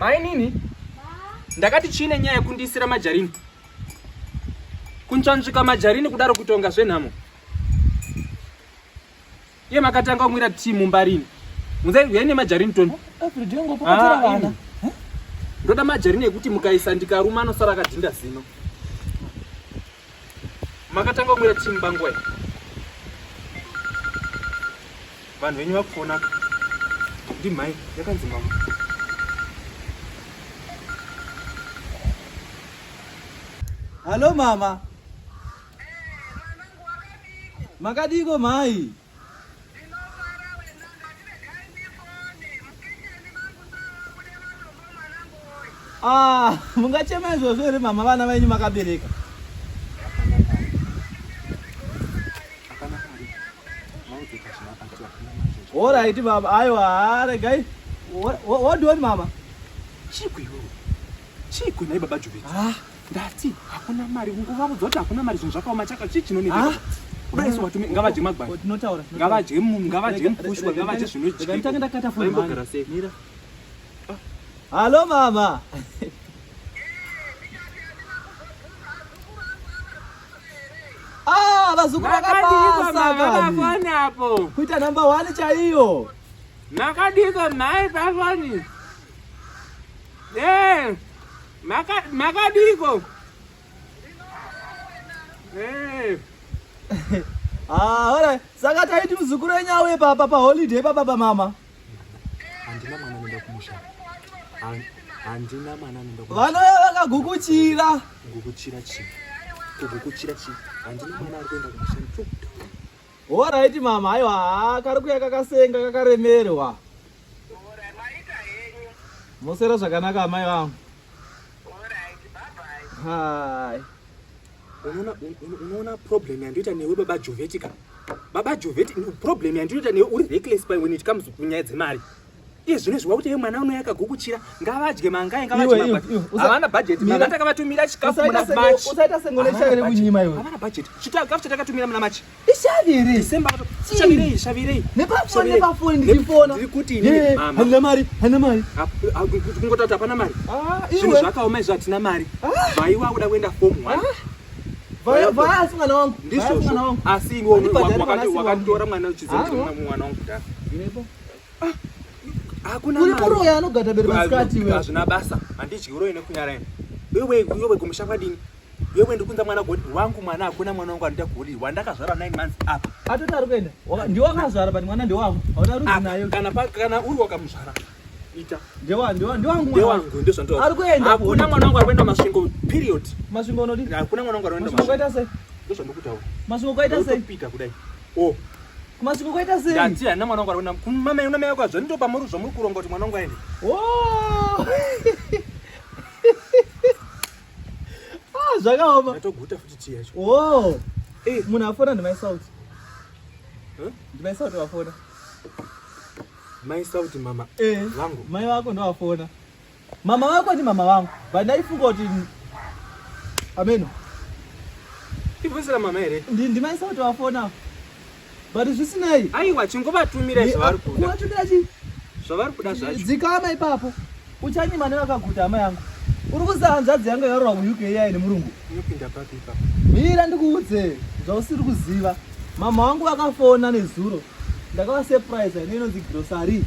Mainini, ndakati chii nenyaya yekundiisira majarini? Kunzvanzvika majarini kudaro kutonga zvenhamo. Iye makatanga kumwira tea mumba rini? Munzai uyai nemajarini toni. Everyday ngopopotera ah, vana. Ndoda majarini ekuti mukaisa ndikaruma anosara akadhinda zino. Makatanga kumwira tea mumba nguva iyi. Vanhu venyu vakufona ndimhai yakanzi mama. Halo mama. Makadiko mhai? Ah, mungachema izvozvo here mama vana venyu makabereka? Alright baba, aiwa regai. What do you want mama? Chiko iwewe. Chiko nhai baba Juveti. Ah. Ndati hakuna mari ungovaudza kuti hakuna mari zvinhu zvakaoma chaka chii chinonetsa. Ah. Kudai so watume ngavadye magwai. Tinotaura. Ngavadye ngavadye mufushwa ngavadye zvinodyiwa. Nditange ndakata phone mani. Mira. Hello mama. Ah, vazukuru vakapasa kani. apo. Kuita number 1 chaiyo. Makadiko mai pafoni. Eh. Makadiko. Eh. Ah, alright. Saka taiti muzukuru wenyu auye papa pa holiday papa pa mama. Handina mwana anoenda kumusha. Handina mwana anoenda kumusha. Vanouya vakagukuchira. Kugukuchira chii? Kugukuchira chii? Handina mwana ari kuenda kumusha. Alright mama, aiwa kari kuya kakasenga kakaremerwa. Mosera zvakanaka amai vangu. Hai. Unoona unoona problem yandoita newe baba Joveti ka. Baba Joveti problem yandoita newe uri reckless by when it comes kunyaya dzemari. Iye zvino izvi wakuti mwana uno yakagukuchira ngavadye mangai ngavadye mabati. Havana budget. Mama takavatumira chikafu muna March. Usaita sengone chake rekunyima iwe. Havana budget. Chikafu chatakatumira muna March. Ishavi here? December. Shavirei, shavirei. Nepafoni nepafoni ndichifona. Ndiri kuti inini mama. Handina mari, handina mari. Kungoti kuti hapana mari. Ah, Zvinhu zvakaoma izvi hatina mari. Vaiwa kuda kuenda form 1. Vaya asi mwana wangu. Ndizvozvo. Asi iwe wakatora mwana uchiziva kuti mwana wangu kudhara. Ah, hakuna mari. Uri kuroya anogata bere masikati iwe. Hazvina basa. Handidyi uroyi nekunyara ini. Iwe iwe kumusha kwadini? Wewe ndikunza mwana godi wangu mwana hakuna mwana wangu anoita godi wandakazvara 9 months apa. Atoti ari kuenda. Ndiwe wakazvara but mwana ndewangu. Hauna rudzi naye. Kana kana uri wakamuzvara. Ita. Ndewa ndewa ndewangu. Ndewangu ndozvandoda. Ari kuenda. Hakuna mwana wangu ari kuenda Masvingo period. Masvingo unodi? Hakuna mwana wangu ari kuenda Masvingo. Kwaita sei? Ndozvandokutaura. Masvingo kwaita sei? Pita kudai. Oh. Kumasvingo kwaita sei? Ndati handina mwana wangu ari kuenda. Kumama una mai yako zvandito pamuri zvamuri kuronga kuti mwana wangu aende. Oh. Ah, zvakaoma. Ndatoguta futi tea yacho. Oh. Eh, munhu afona ndimai Sauti. Huh? Ndimai Sauti vafona. Mai Sauti mama. Eh, vangu. Mai vako ndovafona. Mama vako ndi mama vangu. But ndaifunga kuti ameno. Ibvunzira mama here? Ndi ndimai Sauti vafona. But zvisinei. Aiwa chingovatumira zvavari kuda. Kuvatumira chii? Zvavari kuda zvacho. Dzikama ipapo. Uchanyima nevakaguta hama yangu. Uri kuziva hanzvadzi yangu yaroorwa kuUK iya ine murungu. Inopinda papi ipapo? Mira ndikuudze zvausiri kuziva. Mama vangu vakafona nezuro. Ndakava surprise ine inonzi grocery.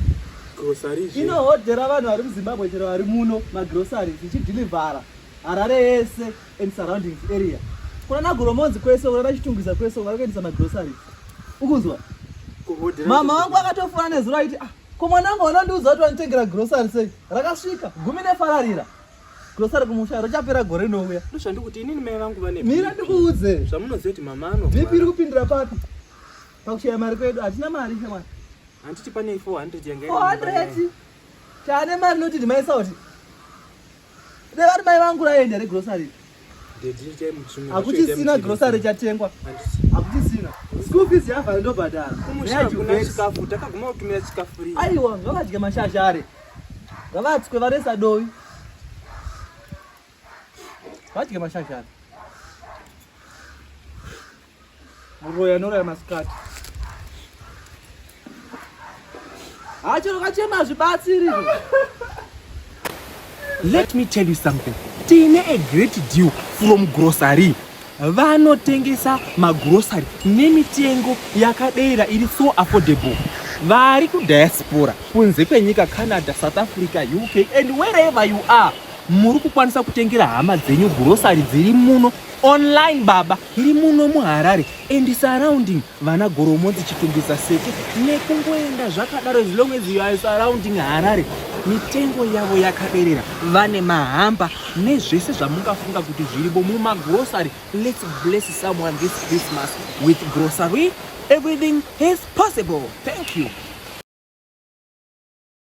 Grocery zve. Inohodhera vanhu vari muZimbabwe chero vari muno magrocery zvichidhilivhara Harare yese and surroundings area kuna nagoromonzi kwese kuna nachitungwiza kwese vari kuendesa magroceries ukunzwa mama vangu akatofona nezuro aiti ah, ko mwana wangu vanondiudza kuti vanotengera grocery sei rakasvika gumi nefararira grocery kumusha rochapera gore rinouya ndozvandikuti inini mai vangu vane mira ndikuudze zvamunoziva kuti mama ano bp iri kupindira papi pakushaya mari kwedu hatina mari shamwari handiti pane 400 yanga 400 taane mari noti ndimaisa kuti Dai vari mai vangu raenda regrocery. Hakuchisina grocery chatengwa. Hakuchisina. School fees yavhara ndobhadhara. Chikafu takaguma kutumira chikafu rii. Aiwa ngavadye mashashare. Ngavatswe varesa dovi. Vadye mashashare. Muroyi anoroya masikati. Hacho kachema hazvibatsiri. Let me tell you something. Tine a great deal from grocery. Vanotengesa magrocery nemitengo yakaderera iri so affordable. Vari kudiaspora kunze kwenyika Canada, South Africa, UK and wherever you are, muri kukwanisa kutengera hama dzenyu grocery dziri muno online baba iri muno muHarare and surrounding vana Goromonzi, Chitungwiza, Seke nekungoenda zvakadaro. As long as you are surrounding Harare, mitengo yavo yakaderera. Vane mahampers nezvese zvamungafunga kuti zvirimo mumagrocery. Let's bless someone this Christmas with grocery. Everything is possible. Thank you.